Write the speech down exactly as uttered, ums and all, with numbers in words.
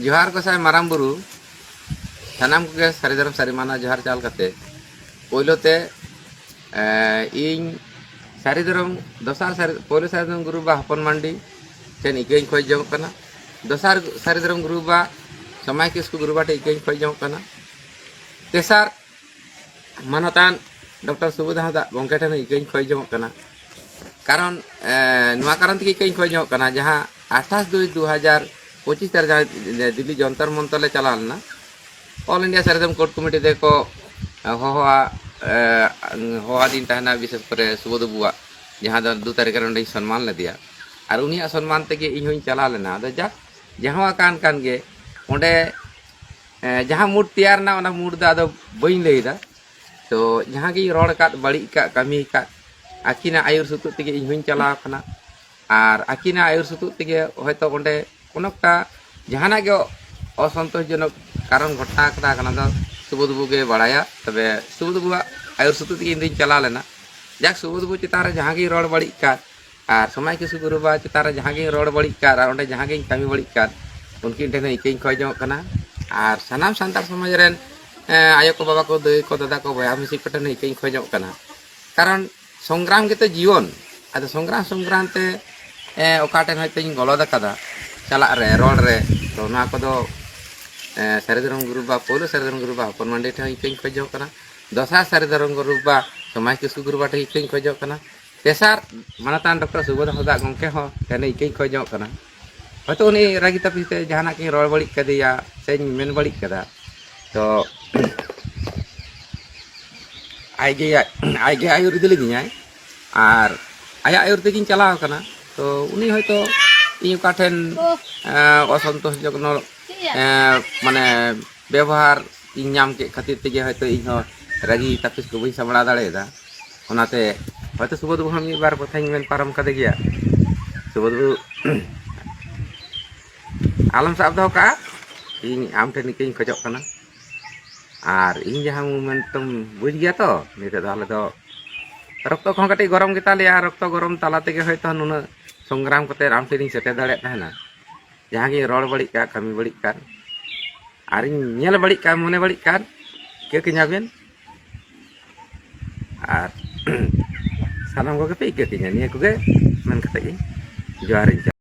ᱡᱚᱦᱟᱨ ᱜᱚᱸᱥᱟᱭ ᱢᱟᱨᱟᱝ ᱵᱩᱨᱩ, ᱥᱟᱱᱟᱢ ᱠᱚᱜᱮ ᱥᱟᱹᱨᱤ ᱫᱷᱚᱨᱚᱢ ᱥᱟᱹᱨᱤ ᱢᱟᱱᱟᱣ ᱡᱚᱦᱟᱨ ᱪᱟᱞ ᱠᱟᱛᱮ, ᱯᱳᱭᱞᱳ ᱛᱮ, ᱮ, ᱤᱧ ᱥᱟᱹᱨᱤ ᱫᱷᱚᱨᱚᱢ, ᱫᱚᱥᱟᱨ ᱥᱟᱹᱨᱤ, ᱯᱳᱭᱞᱳ ᱥᱟᱹᱨᱤ ᱫᱷᱚᱨᱚᱢ ᱜᱩᱨᱩ ᱵᱟ ᱦᱚᱯᱚᱱ ᱢᱟᱱᱰᱤ ᱴᱷᱮᱱ ᱤᱠᱟᱹᱧ ᱠᱷᱚᱡᱽ ᱡᱚᱝ ᱠᱟᱱᱟ᱾ ᱫᱚᱥᱟᱨ ᱥᱟᱹᱨᱤ ᱫᱷᱚᱨᱚᱢ ᱜᱩᱨᱩ ᱵᱟ ᱥᱚᱢᱟᱭ ᱠᱤᱥᱠᱩ ᱜᱩᱨᱩ ᱵᱟ ᱴᱷᱮᱱ ᱤᱠᱟᱹᱧ ᱠᱷᱚᱡᱽ ᱡᱚᱝ ᱠᱟᱱᱟ᱾ ᱛᱮᱥᱟᱨ ᱢᱟᱱᱚᱛᱟᱱ ᱰᱚᱠᱴᱚᱨ ᱥᱩᱵᱳᱫᱷ ᱦᱟᱸᱥᱫᱟ ᱜᱚᱢᱠᱮ ᱴᱷᱮᱱ ᱤᱠᱟᱹᱧ ᱠᱷᱚᱡᱽ ᱡᱚᱝ ᱠᱟᱱᱟ᱾ ᱠᱟᱨᱚᱱ, ᱮ, ᱱᱚᱣᱟ ᱠᱟᱨᱚᱱ ᱛᱮᱜᱮ ᱤᱠᱟᱹᱧ ᱠᱷᱚᱡᱽ ᱡᱚᱝ ᱠᱟᱱᱟ, ᱡᱟᱦᱟᱸ ᱟᱴᱷᱟᱥ ᱫᱩᱭ ᱫᱩ ᱦᱟᱡᱟᱨ ᱯᱚᱸᱪᱤᱥ ᱛᱟᱹᱨᱤᱠᱷ ᱡᱟᱦᱟᱸ ᱫᱤᱞᱞᱤ ᱡᱚᱱᱛᱚᱨ ᱢᱚᱱᱛᱚᱨ ᱞᱮ ᱪᱟᱞᱟᱣ ᱞᱮᱱᱟ, All India ᱥᱟᱹᱨᱤ ᱫᱷᱚᱨᱚᱢ ᱠᱳᱰ ᱠᱚᱢᱤᱴᱤ ᱛᱮᱠᱚ ᱦᱚᱦᱚᱣᱟ-, ᱮ, ᱦᱚᱦᱚᱣᱟᱫᱤᱧ ᱛᱟᱦᱮᱱᱟ, ᱵᱤᱥᱮᱥ ᱠᱚᱨᱮ ᱥᱩᱵᱳᱫᱷ ᱵᱟᱵᱩᱣᱟᱜ, ᱡᱟᱦᱟᱸ ᱫᱚ ᱫᱩ ᱛᱟᱹᱨᱤᱠᱷ ᱨᱮ ᱚᱸᱰᱮᱧ ᱥᱚᱱᱢᱟᱱ ᱞᱮᱫᱮᱭᱟ᱾ ᱟᱨ ᱩᱱᱤᱭᱟᱜ ᱥᱚᱱᱢᱟᱱ ᱛᱮᱜᱮ ᱤᱧ ᱦᱚᱸᱧ ᱪᱟᱞᱟᱣ ᱞᱮᱱᱟ᱾ ᱟᱫᱚ ᱡᱟᱠ, ᱡᱟᱦᱟᱸ ᱟᱠᱟᱱ ᱠᱟᱱ ᱜᱮ, ᱚᱸᱰᱮ, ᱮ, ᱡᱟᱦᱟᱸ ᱢᱩᱰ ᱛᱮᱭᱟᱨ ᱮᱱᱟ, ᱚᱱᱟ ᱢᱩᱰ ᱫᱚ ᱟᱫᱚ ᱵᱟᱹᱧ ᱞᱟᱹᱭ ᱮᱫᱟ᱾ ᱛᱚ, ᱡᱟᱦᱟᱸ ᱜᱤᱧ ᱨᱚᱲ ᱟᱠᱟᱫ, ᱵᱟᱹᱲᱤᱡ ᱟᱠᱟᱫ, ᱠᱟᱹᱢᱤ ᱟᱠᱟᱫ, ᱟᱹᱠᱤᱱᱟᱜ ᱟᱹᱭᱩᱨ ᱥᱩᱛᱩᱜ ᱛᱮᱜᱮ ᱤᱧ ᱦᱚᱸᱧ ᱪᱟᱞᱟᱣ ᱟᱠᱟᱱᱟ᱾ ᱟᱨ ᱟᱹᱠᱤᱱᱟᱜ ᱟᱹᱭᱩᱨ ᱥᱩᱛᱩᱜ ᱛᱮᱜᱮ ᱦᱚᱭᱛᱳ ᱚᱸᱰᱮ ᱠᱳᱱᱳ ᱮᱠᱴᱟ ᱡᱟᱦᱟᱱᱟᱜ ᱜᱮ ᱚᱥᱚᱱᱛᱳᱥᱡᱚᱱᱚᱠ ᱠᱟᱨᱚᱱ ᱜᱷᱚᱴᱟᱣ ᱠᱟᱱᱟ, ᱚᱱᱟ ᱫᱚ ᱥᱩᱵᱳᱫᱷ ᱵᱟᱹᱵᱩ ᱜᱮ ᱵᱟᱲᱟᱭᱟ᱾ ᱛᱚᱵᱮ ᱥᱩᱵᱳᱫᱷ ᱵᱟᱹᱵᱩᱣᱟᱜ ᱟᱹᱭᱩᱨ ᱥᱩᱛᱩᱜ ᱛᱮᱜᱮ ᱤᱧ ᱫᱩᱧ ᱪᱟᱞᱟᱣ ᱞᱮᱱᱟ᱾ ᱡᱟᱠ, ᱥᱩᱵᱳᱫᱷ ᱵᱟᱹᱵᱩ ᱪᱮᱛᱟᱱ ᱨᱮ ᱡᱟᱦᱟᱸ ᱜᱤᱧ ᱨᱚᱲ ᱵᱟᱹᱲᱤᱡ ᱟᱠᱟᱫ, ᱟᱨ ᱥᱚᱢᱟᱡᱽ ᱠᱤᱥᱠᱩ ᱜᱩᱨᱩ ᱵᱟ ᱪᱮᱛᱟᱱ ᱨᱮ ᱡᱟᱦᱟᱸ ᱜᱤᱧ ᱨᱚᱲ ᱵᱟᱹᱲᱤᱡ ᱟᱠᱟᱫ, ᱟᱨ ᱚᱸᱰᱮ ᱡᱟᱦᱟᱸ ᱜᱤᱧ ᱠᱟᱹᱢᱤ ᱵᱟᱹᱲᱤᱡ ᱟᱠᱟᱫ, ᱩᱱᱠᱤᱱ ᱴᱷᱮᱱ ᱦᱚᱸ ᱤᱠᱟᱹᱧ ᱠᱷᱚᱡᱽ ᱡᱚᱝᱚᱜ ᱠᱟᱱᱟ᱾ ᱟᱨ ᱥᱟᱱᱟᱢ ᱥᱟᱱᱛᱟᱲ ᱥᱚᱢᱟᱡᱽ ᱨᱮᱱ, ᱮᱸ, ᱟᱭᱳ ᱠᱚ, ᱵᱟᱵᱟ ᱠᱚ, ᱫᱟᱹᱭ ᱠᱚ, ᱫᱟᱫᱟ ᱠᱚ, ᱵᱚᱭᱦᱟ ᱢᱤᱥᱤ ᱠᱚᱴᱷᱮᱱ ᱦᱚᱸ ᱤᱠᱟᱹᱧ ᱠᱷᱚᱡᱚᱜ ᱠᱟᱱᱟ᱾ ᱠᱟᱨᱚᱱ ᱥᱚᱝᱜᱨᱟᱢ ᱜᱮᱛᱚ ᱡᱤᱭᱚᱱ᱾ ᱟᱫᱚ ᱥᱚᱝᱜᱨᱟᱢ, ᱥᱚᱝᱜᱨᱟᱢ ᱛᱮ, ᱮᱸ, ᱚᱠᱟ ᱴᱷᱮᱱ ᱦᱚᱭᱛᱳᱧ ᱜᱚᱞᱚᱫ ᱟᱠᱟᱫᱟ, ᱪᱟᱞᱟᱜ ᱨᱮ, ᱨᱚᱲ ᱨᱮ, ᱛᱚ ᱱᱚᱣᱟ ᱠᱚᱫᱚ, ᱮᱸ, ᱥᱟᱹᱨᱤ ᱫᱷᱚᱨᱚᱢ ᱜᱩᱨᱩ ᱵᱟ, ᱯᱳᱭᱞᱳ ᱥᱟᱹᱨᱤ ᱫᱷᱚᱨᱚᱢ ᱜᱩᱨᱩ ᱵᱟ ᱦᱚᱯᱚᱱ ᱢᱟᱱᱰᱤ ᱴᱷᱮᱱ ᱦᱚᱸ ᱤᱠᱟᱹᱧ ᱠᱷᱚᱡᱚᱜ ᱠᱟᱱᱟ᱾ ᱫᱚᱥᱟᱨ ᱥᱟᱹᱨᱤ ᱫᱷᱚᱨᱚᱢ ᱜᱩᱨᱩ ᱵᱟ ᱥᱚᱢᱟᱡᱽ ᱠᱤᱥᱠᱩ ᱜᱩᱨᱩ ᱵᱟ ᱴᱷᱮᱱ ᱤᱠᱟᱹᱧ ᱠᱷᱚᱡᱚᱜ ᱠᱟᱱᱟ᱾ ᱛᱮᱥᱟᱨ ᱢᱟᱱᱚᱛᱟᱱ ᱰᱚᱠᱴᱚᱨ ᱥᱩᱵᱳᱫᱷ ᱦᱟᱸᱥᱫᱟ ᱜᱚᱢᱠᱮ ᱦᱚᱸ ᱴᱷᱮᱱ ᱤᱠᱟᱹᱧ ᱠᱷᱚᱡᱚᱜ ᱠᱟᱱᱟ᱾ ᱦᱚᱭᱛᱳ ᱩᱱᱤ ᱨᱟᱹᱜᱤ ᱛᱟᱹᱯᱤᱥ ᱛᱮ ᱡᱟᱦᱟᱱᱟᱜ ᱜᱤᱧ ᱨᱚᱲ ᱵᱟᱹᱲᱤᱡ ᱠᱟᱫᱮᱭᱟ ᱥᱮᱧ ᱢᱮᱱ ᱵᱟᱹᱲᱤᱡ ᱠᱟᱫᱟ, ᱛᱚ ᱟᱡᱜᱮ, ᱟᱡᱜᱮ ᱟᱹᱭᱩᱨ ᱤᱫᱤ ᱞᱤᱫᱤᱧᱟᱭ ᱟᱨ ᱟᱭᱟᱜ ᱟᱹᱭᱩᱨ ᱛᱮᱜᱮᱧ ᱪᱟᱞᱟᱣ ᱟᱠᱟᱱᱟ᱾ ᱛᱚ ᱩᱱᱤ ᱦᱚᱭᱛᱳ ᱤᱧ ᱚᱠᱟ ᱴᱷᱮᱱ, ᱮᱸ, ᱚᱥᱚᱱᱛᱳᱥ ᱡᱚᱱᱚᱠ, ᱮᱸ, ᱢᱟᱱᱮ ᱵᱮᱵᱚᱦᱟᱨ ᱤᱧ ᱧᱟᱢ ᱠᱮᱫ ᱠᱷᱟᱹᱛᱤᱨ ᱛᱮᱜᱮ ᱦᱚᱭᱛᱳ ᱤᱧ ᱦᱚᱸ ᱨᱟᱹᱜᱤ ᱛᱟᱹᱯᱤᱥ ᱠᱚ ᱵᱟᱹᱧ ᱥᱟᱢᱵᱲᱟᱣ ᱫᱟᱲᱮᱭᱟᱫᱟ᱾ ᱚᱱᱟᱛᱮ ᱦᱚᱭᱛᱳ ᱥᱩᱵᱳᱫᱷ ᱵᱟᱹᱵᱩ ᱦᱚᱸ ᱢᱤᱫ ᱵᱟᱨ ᱠᱟᱛᱷᱟᱧ ᱢᱮᱱ ᱯᱟᱨᱚᱢ ᱠᱟᱫᱮ ᱜᱮᱭᱟ᱾ ᱥᱩᱵᱳᱫᱷ ᱵᱟᱹᱵᱩ, ᱟᱞᱚᱢ ᱥᱟᱵ ᱫᱚᱦᱚ ᱠᱟᱜᱼᱟ, ᱤᱧ ᱟᱢ ᱴᱷᱮᱱ ᱤᱠᱟᱹᱧ ᱠᱷᱚᱡᱚᱜ ᱠᱟᱱᱟ᱾ ᱟᱨ ᱤᱧ ᱡᱟᱦᱟᱸ ᱢᱩᱢᱮᱱᱴ ᱛᱚᱢ ᱵᱩᱡᱽ ᱜᱮᱭᱟ ᱛᱚ, ᱱᱤᱛᱚᱜ ᱫᱚ ᱟᱞᱮ ᱫᱚ ᱨᱚᱠᱛᱚ ᱠᱚᱦᱚᱸ ᱠᱟᱹᱴᱤᱡ ᱜᱚᱨᱚᱢ ᱜᱮᱛᱟ ᱞᱮᱭᱟ᱾ ᱨᱚᱠᱛᱚ ᱜᱚᱨᱚᱢ ᱛᱟᱞᱟ ᱛᱮᱜᱮ ᱦᱚᱭᱛᱳ ᱱᱩᱱᱟᱹᱜ ᱥᱚᱝᱜᱨᱟᱢ ᱠᱟᱛᱮ ᱟᱢ ᱴᱷᱮᱱᱤᱧ ᱥᱮᱴᱮᱨ ᱫᱟᱲᱮᱭᱟᱜ ᱛᱟᱦᱮᱱᱟ᱾ ᱡᱟᱦᱟᱸ ᱜᱤᱧ ᱨᱚᱲ ᱵᱟᱹᱲᱤᱡ ᱠᱟᱜ, ᱠᱟᱹᱢᱤ ᱵᱟᱹᱲᱤᱡ ᱠᱟᱜ, ᱟᱨᱤᱧ ᱧᱮᱞ ᱵᱟᱹᱲᱤᱡ ᱠᱟᱜ, ᱢᱚᱱᱮ ᱵᱟᱹᱲᱤᱡ ᱠᱟᱜ, ᱤᱠᱟᱹ ᱠᱟᱹᱧᱟᱵᱮᱱ᱾ ᱟᱨ ᱥᱟᱱᱟᱢ ᱠᱚᱜᱮ ᱯᱮ ᱤᱠᱟᱹ ᱠᱟᱹᱧᱟ᱾ ᱱᱤᱭᱟᱹ ᱠᱚᱜᱮ ᱢᱮᱱ ᱠᱟᱛᱮ ᱜᱮ ᱡᱚᱦᱟᱨᱤᱧ ᱪᱟᱞ